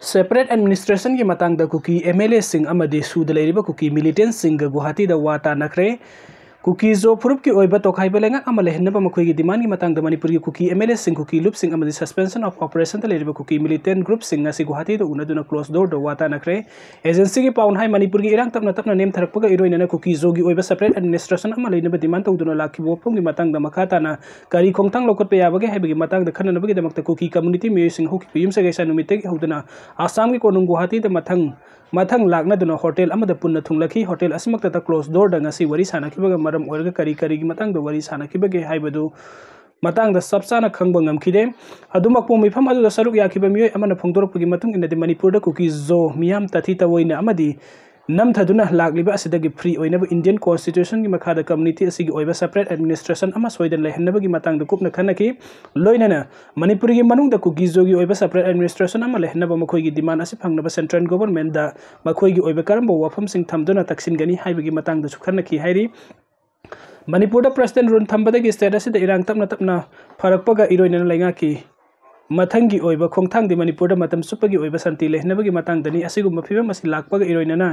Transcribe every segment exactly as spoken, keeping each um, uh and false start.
Separate administrationꯒꯤ ꯃꯇꯥꯡꯗ ꯀꯨꯀꯤ MLAꯁꯤꯡ ꯑꯃꯗꯤ ꯁꯨꯗ ꯂꯩꯔꯤꯕ ꯀꯨꯀꯤ militantꯁꯤꯡꯒ ꯒꯨꯋꯥꯍꯥꯇꯤꯗ ꯋꯥ ꯇꯥꯅꯈ꯭ꯔꯦ꯫ ꯀꯨꯀꯤ ꯖꯣ ꯐꯨꯔꯨꯞꯀꯤ ꯑꯣꯏꯕ ꯇꯣꯈꯥꯏꯕ ꯂꯩꯉꯥꯛ ꯑꯃ ꯂꯩꯍꯟꯅꯕ ꯃꯈꯣꯏꯒꯤ demandꯒꯤ ꯃꯇꯥꯡꯗ ꯃꯅꯤꯄꯨꯔꯒꯤ ꯀꯨꯀꯤ MLAꯁꯤꯡ, ꯀꯨꯀꯤ ꯂꯨꯞꯁꯤꯡ ꯑꯃꯗꯤ suspension of operationꯗ ꯂꯩꯔꯤꯕ ꯀꯨꯀꯤ militant groupꯁꯤꯡ ꯉꯁꯤ ꯒꯨꯋꯥꯍꯥꯇꯤꯗ ꯎꯅꯗꯨꯅ closed doorꯗ ꯋꯥ ꯇꯥꯅꯈ꯭ꯔꯦ꯫ Agencyꯒꯤ ꯄꯥꯎꯅ ꯍꯥꯏ, ꯃꯅꯤꯄꯨꯔꯒꯤ ꯏꯔꯥꯡ ꯇꯞꯅ ꯇꯞꯅ ꯅꯦꯝꯊꯔꯛꯄꯒ ꯏꯔꯣꯏꯅꯅ ꯀꯨꯀꯤ ꯖꯣꯒꯤ ꯑꯣꯏꯕ separate administration ꯑꯃ ꯂꯩꯅꯕ demand ꯇꯧꯗꯨꯅ ꯂꯥꯛꯈꯤꯕ ꯋꯥꯐꯝꯒꯤ ꯃꯇꯥꯡꯗ ꯃꯈꯥ ꯇꯥꯅ ꯀꯔꯤ ꯈꯣꯡꯊꯥꯡ ꯂꯧꯈꯠꯄ ꯌꯥꯕꯒꯦ ꯍꯥꯏꯕꯒꯤ ꯃꯇꯥꯡꯗ ꯈꯟꯅꯅꯕꯒꯤꯗꯃꯛꯇ ꯀꯨꯀꯤ community ꯃꯤꯑꯣꯏꯁꯤꯡ ꯍꯧꯈꯤꯕ ꯌꯨꯝꯁꯀꯩꯁ ꯅꯨꯃꯤꯠꯇꯒꯤ ꯍꯧꯗꯨꯅ ꯑꯁꯥꯝꯒꯤ ꯀꯣꯅꯨꯡ ꯒꯨꯋꯥꯍꯥꯇꯤꯗ ꯃꯊꯪ ꯃꯊꯪ ꯂꯥꯛꯅꯗꯨꯅ hotel ꯑꯃꯗ ꯄꯨꯟꯅ ꯊꯨꯡꯂꯈꯤ꯫ Hotel ꯑꯁꯤꯃꯛꯇꯗ closed doorꯗ ꯉꯁꯤ ꯋꯥꯔꯤ ꯁꯥꯅꯈꯤꯕꯒ ꯃꯔꯝ ꯑꯣꯏꯔꯒ ꯀꯔꯤ ꯀꯔꯤꯒꯤ ꯃꯇꯥꯡꯗ ꯋꯥꯔꯤ ꯁꯥꯅꯈꯤꯕꯒꯦ ꯍꯥꯏꯕꯗꯨ ꯃꯇꯥꯡꯗ ꯆꯞ ꯆꯥꯅ ꯈꯪꯕ ꯉꯝꯈꯤꯗꯦ꯫ ꯑꯗꯨꯃꯛꯄꯨ ꯃꯤꯐꯝ ꯑꯗꯨꯗ ꯁꯔꯨꯛ ꯌꯥꯈꯤꯕ ꯃꯤꯑꯣꯏ ꯑꯃꯅ ꯐꯣꯡꯗꯣꯔꯛꯄꯒꯤ ꯃꯇꯨꯡ ꯏꯟꯅꯗꯤ ꯃꯅꯤꯄꯨꯔꯗ ꯀꯨꯀꯤ ꯖꯣ ꯃꯤꯌꯥꯝ ꯇꯥꯊꯤ ꯇꯥꯑꯣꯏꯅ ꯑꯃꯗꯤ ꯅꯝꯊꯗꯨꯅ ꯂꯥꯛꯂꯤꯕ ꯑꯁꯤꯗꯒꯤ free ꯑꯣꯏꯅꯕ Indian Constitutionꯒꯤ ꯃꯈꯥꯗ community ꯑꯁꯤꯒꯤ ꯑꯣꯏꯕ separate administration ꯑꯃ ꯁꯣꯏꯗꯅ ꯂꯩꯍꯟꯅꯕꯒꯤ ꯃꯇꯥꯡꯗ ꯀꯨꯞꯅ ꯈꯟꯅꯈꯤ꯫ ꯂꯣꯏꯅꯅ ꯃꯅꯤꯄꯨꯔꯒꯤ ꯃꯅꯨꯡꯗ ꯀꯨꯀꯤ ꯖꯣꯒꯤ ꯑꯣꯏꯕ separate administration ꯑꯃ ꯂꯩꯍꯟꯅꯕ ꯃꯈꯣꯏꯒꯤ demand ꯑꯁꯤ ꯐꯪꯅꯕ central governmentꯗ ꯃꯈꯣꯏꯒꯤ ꯑꯣꯏꯕ ꯀꯔꯝꯕ ꯋꯥꯐꯝꯁꯤꯡ ꯊꯝꯗꯨꯅ ꯇꯛꯁꯤꯟꯒꯅꯤ ꯍꯥꯏꯕꯒꯤ ꯃꯇꯥꯡꯗꯁꯨ ꯈꯟꯅꯈꯤ ꯍꯥꯏꯔꯤ꯫ ꯃꯅꯤꯄꯨꯔꯗ president rule ꯊꯝꯕꯗꯒꯤ state ꯑꯁꯤꯗ ꯏꯔꯥꯡ ꯇꯞꯅ ꯇꯞꯅ ꯐꯔꯛꯄꯒ ꯏꯔꯣꯏꯅꯅ ꯂꯩꯉꯥꯛꯀꯤ ꯃꯊꯪꯒꯤ ꯑꯣꯏꯕ ꯈꯣꯡꯊꯥꯡꯗꯤ ꯃꯅꯤꯄꯨꯔꯗ ꯃꯇꯝ ꯆꯨꯞꯄꯒꯤ ꯑꯣꯏꯕ ꯁꯥꯟꯇꯤ ꯂꯩꯍꯟꯅꯕꯒꯤ ꯃꯇꯥꯡꯗꯅꯤ꯫ ꯑꯁꯤꯒꯨꯝꯕ ꯐꯤꯕꯝ ꯑꯁꯤ ꯂꯥꯛꯄꯒ ꯏꯔꯣꯏꯅꯅ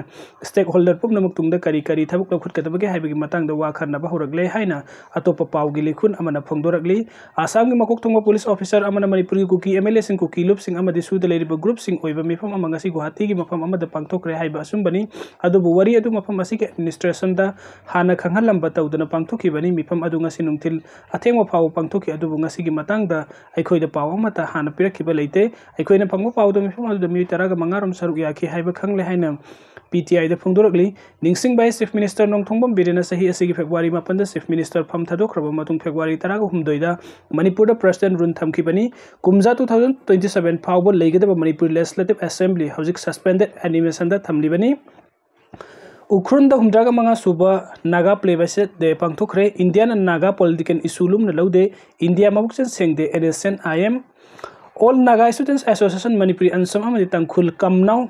stakeholder ꯄꯨꯝꯅꯃꯛ ꯇꯨꯡꯗ ꯀꯔꯤ ꯀꯔꯤ ꯊꯕꯛ ꯂꯧꯈꯠꯀꯗꯕꯒꯦ ꯍꯥꯏꯕꯒꯤ ꯃꯇꯥꯡꯗ ꯋꯥ ꯈꯟꯅꯕ ꯍꯧꯔꯛꯂꯦ ꯍꯥꯏꯅ ꯑꯇꯣꯞꯄ ꯄꯥꯎꯒꯤ ꯂꯤꯈꯨꯟ ꯑꯃꯅ ꯐꯣꯡꯗꯣꯔꯛꯂꯤ꯫ ꯑꯁꯥꯝꯒꯤ ꯃꯀꯣꯛ ꯊꯣꯡꯕ police officer ꯑꯃꯅ ꯃꯅꯤꯄꯨꯔꯒꯤ ꯀꯨꯀꯤ MLAꯁꯤꯡ, ꯀꯨꯀꯤ ꯂꯨꯞꯁꯤꯡ ꯑꯃꯗꯤ ꯁꯨꯗ ꯂꯩꯔꯤꯕ groupꯁꯤꯡ ꯑꯣꯏꯕ ꯃꯤꯐꯝ ꯑꯃ ꯉꯁꯤ ꯒꯨꯋꯥꯍꯥꯇꯤꯒꯤ ꯃꯐꯝ ꯑꯃꯗ ꯄꯥꯡꯊꯣꯛꯈ꯭ꯔꯦ ꯍꯥꯏꯕ ꯑꯆꯨꯝꯕꯅꯤ꯫ ꯑꯗꯨꯕꯨ ꯋꯥꯔꯤ ꯑꯗꯨ ꯃꯐꯝ ꯑꯁꯤꯒꯤ administrationꯗ ꯍꯥꯟꯅ ꯈꯪꯍꯜꯂꯝꯕ ꯇꯧꯗꯅ ꯄꯥꯡꯊꯣꯛꯈꯤꯕꯅꯤ꯫ ꯃꯤꯐꯝ ꯑꯗꯨ ꯉꯁꯤ ꯅꯨꯡꯊꯤꯜ ꯑꯊꯦꯡꯕ ꯐꯥꯎꯕ ꯄꯥꯡꯊꯣꯛꯈꯤ꯫ ꯑꯗꯨꯕꯨ ꯉꯁꯤꯒꯤ ꯃꯇꯥꯡꯗ ꯑꯩꯈꯣꯏꯗ ꯄꯥꯎ ꯑꯃꯠꯇ ꯍꯥꯟꯅ ꯄꯤꯔꯛꯈꯤꯕ ꯂꯩꯇꯦ꯫ ꯑꯩꯈꯣꯏꯅ ꯐꯪꯕ ꯄꯥꯎꯗ ꯃꯤꯐꯝ ꯑꯗꯨꯗ ꯃꯤꯑꯣꯏ ꯇꯔꯥꯒ ꯃꯉꯥ ꯔꯣꯝ ꯁꯔꯨꯛ ꯌꯥꯈꯤ ꯍꯥꯏꯕ ꯈꯪꯂꯦ ꯍꯥꯏꯅ PTIꯗ ꯐꯣꯡꯗꯣꯔꯛꯂꯤ꯫ ꯅꯤꯡꯁꯤꯡꯕ ꯍꯥꯏ, Chief Minister ꯅꯣꯡꯊꯣꯝꯕꯝ ꯕꯤꯔꯦꯟꯅ ꯆꯍꯤ ꯑꯁꯤꯒꯤ February ꯃꯥꯄꯟꯗ Chief Minister ꯐꯝ ꯊꯥꯗꯣꯛꯈ꯭ꯔꯕ ꯃꯇꯨꯡ February ꯇꯔꯥꯒ ꯍꯨꯝꯗꯣꯏꯗ ꯃꯅꯤꯄꯨꯔꯗ president rule ꯊꯝꯈꯤꯕꯅꯤ꯫ ꯀꯨꯝꯖꯥ two thousand twenty seven ꯐꯥꯎꯕ ꯂꯩꯒꯗꯕ ꯃꯅꯤꯄꯨꯔ Legislative Assembly ꯍꯧꯖꯤꯛ suspended animationꯗ ꯊꯝꯂꯤꯕꯅꯤ꯫ ꯎꯈ꯭ꯔꯨꯜꯗ ꯍꯨꯝꯗ꯭ꯔꯥꯒ ꯃꯉꯥ ꯁꯨꯕ Naga Plebiscite Day ꯄꯥꯡꯊꯣꯛꯈ꯭ꯔꯦ꯫ ꯏꯟꯗꯤꯌꯥꯅ ꯅꯥꯒꯥ political issue ꯂꯨꯝꯅ ꯂꯧꯗꯦ꯫ ꯏꯟꯗꯤꯌꯥ ꯃꯕꯨꯛꯆꯦꯜ ꯁꯦꯡꯗꯦ, NSCN-IM꯫ All Naga Students Association Manipuri ꯑꯟꯁꯝ ꯑꯃꯗꯤ ꯇꯥꯡꯈꯨꯜ ꯀꯝꯅꯥꯎ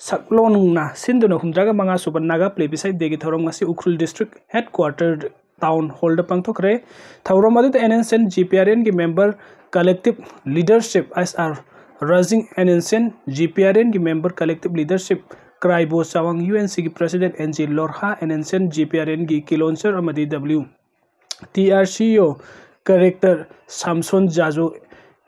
ꯁꯛꯂꯣꯡꯅ ꯁꯤꯟꯗꯨꯅ ꯍꯨꯝꯗ꯭ꯔꯥꯒ ꯃꯉꯥ ꯁꯨꯕ Naga Plebiscite Dayꯒꯤ ꯊꯧꯔꯝ ꯉꯁꯤ ꯎꯈ꯭ꯔꯨꯜ district headquarter town hallꯗ ꯄꯥꯡꯊꯣꯛꯈ꯭ꯔꯦ꯫ ꯊꯧꯔꯝ ꯑꯗꯨꯗ NSCN GPRNꯒꯤ member collective leadership SR Rajing N N C N, G P R N ꯒꯤ member collective leadership, ꯀ꯭ꯔꯥꯏꯕꯣ ꯆꯥꯋꯥꯡ U N C ꯒꯤ president N G ꯂꯣꯔꯍꯥ, N N C N G P R N ꯒꯤ ꯀꯤꯂꯣꯟꯆꯔ ꯑꯃꯗꯤ W T R C O character ꯁꯥꯝꯁꯣꯟ ꯖꯥꯖꯨ,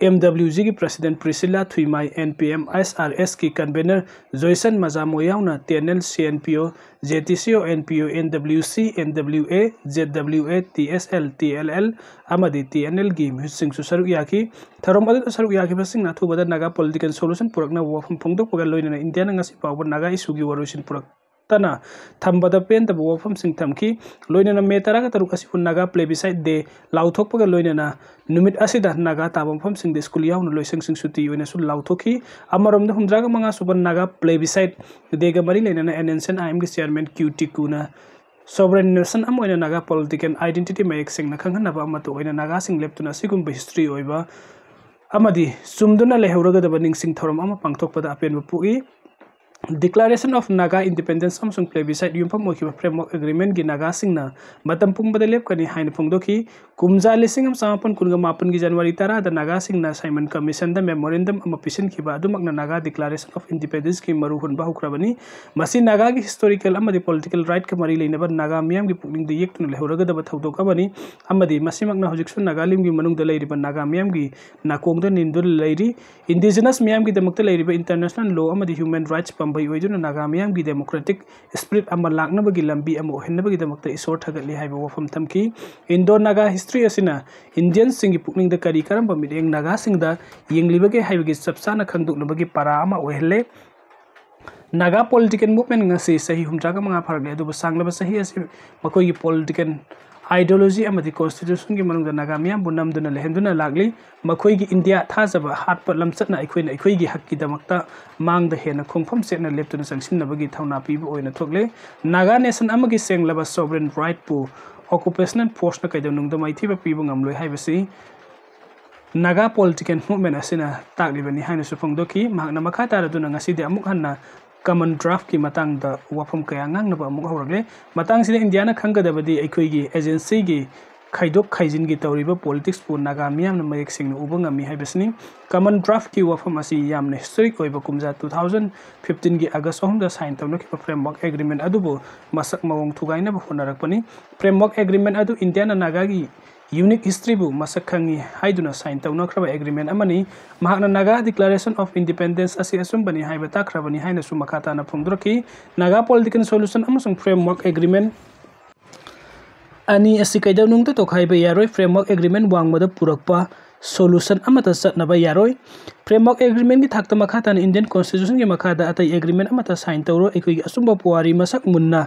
M W G ꯒꯤ president Priscilla ꯊꯨꯏꯃꯥꯏ, N P M S R S ꯀꯤ convener ꯖꯣꯏꯁꯟ ꯃꯖꯥꯃꯣ ꯌꯥꯎꯅ T N L, C N P O, J T C O, N P O, N W C, N W A, Z W A, T S L, T L L ꯑꯃꯗꯤ T N L ꯒꯤ ꯃꯤꯍꯨꯠꯁꯤꯡꯁꯨ ꯁꯔꯨꯛ ꯌꯥꯈꯤ꯫ ꯊꯧꯔꯝ ꯑꯗꯨꯗ ꯁꯔꯨꯛ ꯌꯥꯈꯤꯕꯁꯤꯡꯅ ꯑꯊꯨꯕꯗ Naga political solution ꯄꯨꯔꯛꯅꯕ ꯋꯥꯐꯝ ꯐꯣꯡꯗꯣꯛꯄꯒ ꯂꯣꯏꯅꯅ ꯏꯟꯗꯤꯌꯥꯅ ꯉꯁꯤ ꯐꯥꯎꯕ ꯅꯥꯒꯥ issueꯒꯤ ꯋꯥꯔꯣꯏꯁꯤꯟ ꯄꯨꯔꯛꯇꯅ ꯊꯝꯕꯗ ꯄꯦꯟꯗꯕ ꯋꯥꯐꯝꯁꯤꯡ ꯊꯝꯈꯤ꯫ ꯂꯣꯏꯅꯅ May ꯇꯔꯥꯒ ꯇꯔꯨꯛ ꯑꯁꯤꯕꯨ ꯅꯥꯒꯥ plebiscite day ꯂꯥꯎꯊꯣꯛꯄꯒ ꯂꯣꯏꯅꯅ ꯅꯨꯃꯤꯠ ꯑꯁꯤꯗ ꯅꯥꯒꯥ ꯇꯥꯕ ꯃꯐꯝꯁꯤꯡꯗ school ꯌꯥꯎꯅ ꯂꯣꯏꯁꯪꯁꯤꯡ ꯁꯨꯇꯤ ꯑꯣꯏꯅꯁꯨ ꯂꯥꯎꯊꯣꯛꯈꯤ꯫ ꯑꯃꯔꯣꯝꯗ ꯍꯨꯝꯗ꯭ꯔꯥꯒ ꯃꯉꯥ ꯁꯨꯕ ꯅꯥꯒꯥ plebiscite dayꯒ ꯃꯔꯤ ꯂꯩꯅꯅ N N C N I M ꯒꯤ chairman Q Tiku ꯅ sovereign nation ꯑꯃ ꯑꯣꯏꯅ ꯅꯥꯒꯥ political identity ꯃꯌꯦꯛ ꯁꯦꯡꯅ ꯈꯪꯍꯟꯅꯕ ꯑꯃꯠꯇ ꯑꯣꯏꯅ ꯅꯥꯒꯥꯁꯤꯡ ꯂꯦꯞꯇꯨꯅ ꯑꯁꯤꯒꯨꯝꯕ history ꯑꯣꯏꯕ ꯑꯃꯗꯤ ꯆꯨꯝꯗꯨꯅ ꯂꯩꯍꯧꯔꯒꯗꯕ ꯅꯤꯡꯁꯤꯡ ꯊꯧꯔꯝ ꯑꯃ ꯄꯥꯡꯊꯣꯛꯄꯗ ꯑꯄꯦꯟꯕ ꯄꯣꯛꯏ꯫ Declaration of Naga Independence ꯑꯃꯁꯨꯡ plebiscite ꯌꯨꯝꯐꯝ ꯑꯣꯏꯈꯤꯕ framework agreementꯀꯤ ꯅꯥꯒꯥꯁꯤꯡꯅ ꯃꯇꯝ ꯄꯨꯝꯕꯗ ꯂꯦꯞꯀꯅꯤ ꯍꯥꯏꯅ ꯐꯣꯡꯗꯣꯛꯈꯤ꯫ ꯀꯨꯝꯖꯥ ꯂꯤꯁꯤꯡ ꯑꯃ ꯆꯃꯥꯄꯟ ꯀꯨꯟꯒ ꯃꯥꯄꯟꯒꯤ January ꯇꯔꯥꯗ ꯅꯥꯒꯥꯁꯤꯡꯅ Simon Commissionꯗ memorandum ꯑꯃ ꯄꯤꯁꯤꯟꯈꯤꯕ ꯑꯗꯨꯃꯛꯅ ꯅꯥꯒꯥ Declaration of Independenceꯀꯤ ꯃꯔꯨ ꯍꯨꯟꯕ ꯍꯧꯈ꯭ꯔꯕꯅꯤ꯫ ꯃꯁꯤ ꯅꯥꯒꯥꯒꯤ historical ꯑꯃꯗꯤ political rightꯀ ꯃꯔꯤ ꯂꯩꯅꯕ ꯅꯥꯒꯥ ꯃꯤꯌꯥꯝꯒꯤ ꯄꯨꯛꯅꯤꯡꯗ ꯌꯦꯛꯇꯨꯅ ꯂꯩꯍꯧꯔꯒꯗꯕ ꯊꯧꯗꯣꯛ ꯑꯃꯅꯤ ꯑꯃꯗꯤ ꯃꯁꯤꯃꯛꯅ ꯍꯧꯖꯤꯛꯁꯨ ꯅꯥꯒꯥꯂꯦꯟꯒꯤ ꯃꯅꯨꯡꯗ ꯂꯩꯔꯤꯕ ꯅꯥꯒꯥ ꯃꯤꯌꯥꯝꯒꯤ ꯅꯥꯀꯣꯡꯗ ꯅꯤꯟꯗꯨꯅ ꯂꯩꯔꯤ꯫ Indigenous ꯃꯤꯌꯥꯝꯒꯤꯗꯃꯛꯇ ꯂꯩꯔꯤꯕ international law ꯑꯃꯗꯤ human rights ꯄꯥꯝꯕꯩ ꯑꯣꯏꯗꯨꯅ ꯅꯥꯒꯥ ꯃꯤꯌꯥꯝꯒꯤ democratic spirit ꯑꯃ ꯂꯥꯛꯅꯕꯒꯤ ꯂꯝꯕꯤ ꯑꯃ ꯑꯣꯏꯍꯟꯅꯕꯒꯤꯗꯃꯛꯇ ꯏꯁꯣꯔ ꯊꯥꯒꯠꯂꯤ ꯍꯥꯏꯕ ꯋꯥꯐꯝ ꯊꯝꯈꯤ꯫ Indo-Naga history ꯑꯁꯤꯅ Indianꯁꯤꯡꯒꯤ ꯄꯨꯛꯅꯤꯡꯗ ꯀꯔꯤ ꯀꯔꯝꯕ ꯃꯤꯠꯌꯦꯡ ꯅꯥꯒꯥꯁꯤꯡꯗ ꯌꯦꯡꯂꯤꯕꯒꯦ ꯍꯥꯏꯕꯒꯤ ꯆꯞ ꯆꯥꯅ ꯈꯪꯗꯣꯛꯅꯕꯒꯤ ꯄꯔꯥ ꯑꯃ ꯑꯣꯏꯍꯜꯂꯦ꯫ ꯅꯥꯒꯥ political movement ꯉꯁꯤ ꯆꯍꯤ ꯍꯨꯝꯗ꯭ꯔꯥꯒ ꯃꯉꯥ ꯐꯥꯔꯛꯂꯦ, ꯑꯗꯨꯕꯨ ꯁꯥꯡꯂꯕ ꯆꯍꯤ ꯑꯁꯤ ꯃꯈꯣꯏꯒꯤ political ideology ꯑꯃꯗꯤ constitutionꯒꯤ ꯃꯅꯨꯡꯗ ꯅꯥꯒꯥ ꯃꯤꯌꯥꯝꯕꯨ ꯅꯝꯗꯨꯅ ꯂꯩꯍꯟꯗꯨꯅ ꯂꯥꯛꯂꯤ꯫ ꯃꯈꯣꯏꯒꯤ ꯏꯟꯗꯤꯌꯥ ꯊꯥꯖꯕ ꯍꯥꯠꯄ ꯂꯝꯆꯠꯅ ꯑꯩꯈꯣꯏꯅ ꯑꯩꯈꯣꯏꯒꯤ ꯍꯛꯀꯤꯗꯃꯛꯇ ꯃꯥꯡꯗ ꯍꯦꯟꯅ ꯈꯣꯡꯐꯝ ꯆꯦꯠꯅ ꯂꯦꯞꯇꯨꯅ ꯆꯪꯁꯤꯟꯅꯕꯒꯤ ꯊꯧꯅꯥ ꯄꯤꯕ ꯑꯣꯏꯅ ꯊꯣꯛꯂꯦ꯫ ꯅꯥꯒꯥ nation ꯑꯃꯒꯤ ꯁꯦꯡꯂꯕ sovereign rightꯄꯨ occupational forceꯅ ꯀꯩꯗꯧꯅꯨꯡꯗ ꯃꯥꯏꯊꯤꯕ ꯄꯤꯕ ꯉꯝꯂꯣꯏ ꯍꯥꯏꯕꯁꯤ ꯅꯥꯒꯥ political movement ꯑꯁꯤꯅ ꯇꯥꯛꯂꯤꯕꯅꯤ ꯍꯥꯏꯅꯁꯨ ꯐꯣꯡꯗꯣꯛꯈꯤ꯫ ꯃꯍꯥꯛꯅ ꯃꯈꯥ ꯇꯥꯔꯗꯨꯅ ꯉꯁꯤꯗꯤ ꯑꯃꯨꯛ ꯍꯟꯅ common draftꯀꯤ ꯃꯇꯥꯡꯗ ꯋꯥꯐꯝ ꯀꯌꯥ ꯉꯥꯡꯅꯕ ꯑꯃꯨꯛ ꯍꯧꯔꯛꯂꯦ꯫ ꯃꯇꯥꯡꯁꯤꯗ ꯏꯟꯗꯤꯌꯥꯅ ꯈꯪꯒꯗꯕꯗꯤ ꯑꯩꯈꯣꯏꯒꯤ agencyꯒꯤ ꯈꯥꯏꯗꯣꯛ ꯈꯥꯏꯖꯤꯟꯒꯤ ꯇꯧꯔꯤꯕ politicsꯄꯨ ꯅꯥꯒꯥ ꯃꯤꯌꯥꯝꯅ ꯃꯌꯦꯛ ꯁꯦꯡꯅ ꯎꯕ ꯉꯝꯃꯤ ꯍꯥꯏꯕꯁꯤꯅꯤ꯫ Common Draftꯀꯤ ꯋꯥꯐꯝ ꯑꯁꯤ ꯌꯥꯝꯅ historic ꯑꯣꯏꯕ ꯀꯨꯝꯖꯥ two thousand fifteenꯒꯤ August ꯑꯍꯨꯝꯗ sign ꯇꯧꯅꯈꯤꯕ Framework Agreement ꯑꯗꯨꯕꯨ ꯃꯁꯛ ꯃꯑꯣꯡ ꯊꯨꯒꯥꯏꯅꯕ ꯍꯣꯠꯅꯔꯛꯄꯅꯤ꯫ Framework Agreement ꯑꯗꯨ ꯏꯟꯗꯤꯌꯥꯅ ꯅꯥꯒꯥꯒꯤ unique historyꯕꯨ ꯃꯁꯛ ꯈꯪꯉꯤ ꯍꯥꯏꯗꯨꯅ sign ꯇꯧꯅꯈ꯭ꯔꯕ agreement ꯑꯃꯅꯤ꯫ ꯃꯍꯥꯛꯅ Naga Declaration of Independence ꯑꯁꯤ ꯑꯆꯨꯝꯕꯅꯤ ꯍꯥꯏꯕ ꯇꯥꯛꯈ꯭ꯔꯕꯅꯤ ꯍꯥꯏꯅꯁꯨ ꯃꯈꯥ ꯇꯥꯅ ꯐꯣꯡꯗꯣꯔꯛꯈꯤ꯫ Naga political solution ꯑꯃꯁꯨꯡ Framework Agreement ꯑꯅꯤ ꯑꯁꯤ ꯀꯩꯗꯧꯅꯨꯡꯗ ꯇꯣꯈꯥꯏꯕ ꯌꯥꯔꯣꯏ꯫ Framework Agreement ꯋꯥꯡꯃꯗ ꯄꯨꯔꯛꯄ solution ꯑꯃꯠꯇ ꯆꯠꯅꯕ ꯌꯥꯔꯣꯏ꯫ Framework Agreementꯀꯤ ꯊꯥꯛꯇ ꯃꯈꯥ ꯇꯥꯅ Indian Constitutionꯒꯤ ꯃꯈꯥꯗ ꯑꯇꯩ agreement ꯑꯃꯠꯇ sign ꯇꯧꯔꯣꯏ꯫ ꯑꯩꯈꯣꯏꯒꯤ ꯑꯆꯨꯝꯕ ꯄꯨꯋꯥꯔꯤ ꯃꯁꯛ ꯃꯨꯟꯅ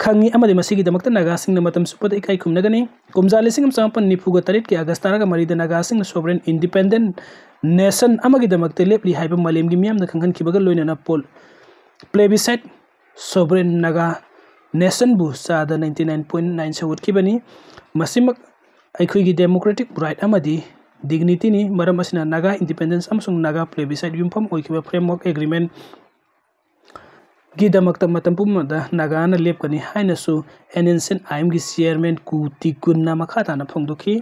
ꯈꯪꯉꯤ ꯑꯃꯗꯤ ꯃꯁꯤꯒꯤꯗꯃꯛꯇ ꯅꯥꯒꯥꯁꯤꯡꯅ ꯃꯇꯝ ꯆꯨꯞꯄꯗ ꯏꯀꯥꯏ ꯈꯨꯝꯅꯒꯅꯤ꯫ ꯀꯨꯝꯖꯥ ꯂꯤꯁꯤꯡ ꯑꯃ ꯆꯃꯥꯄꯟ ꯅꯤꯐꯨꯒ ꯇꯔꯦꯠꯀꯤ August ꯇꯔꯥꯃꯔꯤꯗ ꯅꯥꯒꯥꯁꯤꯡꯅ sovereign independent nation ꯑꯃꯒꯤꯗꯃꯛꯇ ꯂꯦꯞꯂꯤ ꯍꯥꯏꯕ ꯃꯥꯂꯦꯝꯒꯤ ꯃꯤꯌꯥꯝꯅ ꯈꯪꯍꯟꯈꯤꯕꯒ ꯂꯣꯏꯅꯅ poll plebiscite sovereign Naga nationꯕꯨ ꯆꯥꯗ ninety nine point nine ꯁꯧꯒꯠꯈꯤꯕꯅꯤ꯫ ꯃꯁꯤꯃꯛ ꯑꯩꯈꯣꯏꯒꯤ democratic right ꯑꯃꯗꯤ dignityꯅꯤ꯫ ꯃꯔꯝ ꯑꯁꯤꯅ Naga independence ꯑꯃꯁꯨꯡ Naga plebiscite ꯌꯨꯝꯐꯝ ꯑꯣꯏꯈꯤꯕ Framework Agreement ꯒꯤꯗꯃꯛꯇ ꯃꯇꯝ ꯄꯨꯝꯕꯗ ꯅꯥꯒꯥꯅ ꯂꯦꯞꯀꯅꯤ ꯍꯥꯏꯅꯁꯨ N N C N I Mꯒꯤ chairman ꯀꯨ ꯇꯤꯒꯨꯟꯅ ꯃꯈꯥ ꯇꯥꯅ ꯐꯣꯡꯗꯣꯛꯈꯤ꯫